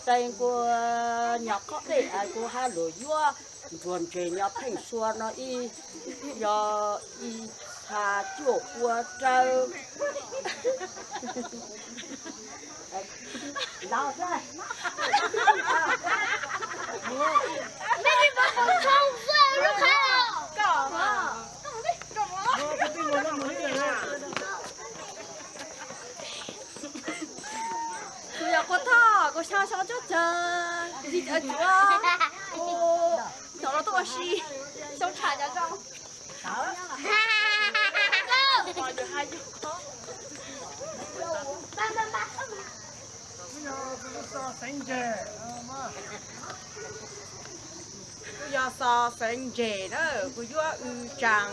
teeb kuv nyob qhov dej, kuv hab lug yuav nruas ntses nyob pheej sua no ib, yog ib txha cuaj pua rawv. Kuv yog Quav Thoj, kuv xyoo xyoo cuaj caug yim caum cuaj, kuv hnov los tuaj ua si, xyoo tsham nyob zoo. Kuv yog Xov Xeev Ntses na, kuv yuav Wb Tsaa,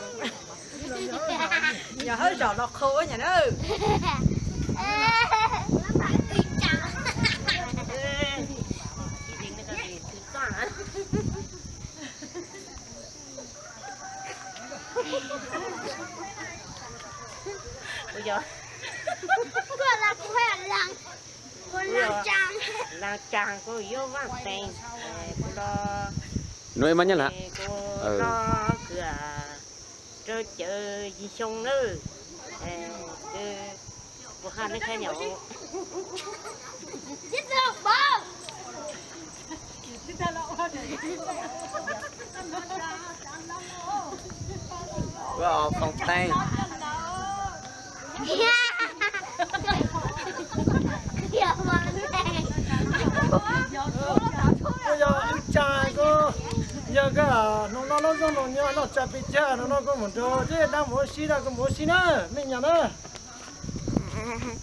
yog hawb zos Los Qhua nyam na. Kuv yog Laag Tsaa, kuv yuav Vaaj Teev, kuv los, kuv los kws rau cawv yim xyoo nawb. Kuv hab neb saib nyom. Foom Teev. Kuv yog Wb Tsaa, kuv yog koj hnub no lub zoo no nyob noj tsa pes tsawg, hnub no kuv mus nrug zeb dab mus ua si, kuv mus ua si na, me nyuam na.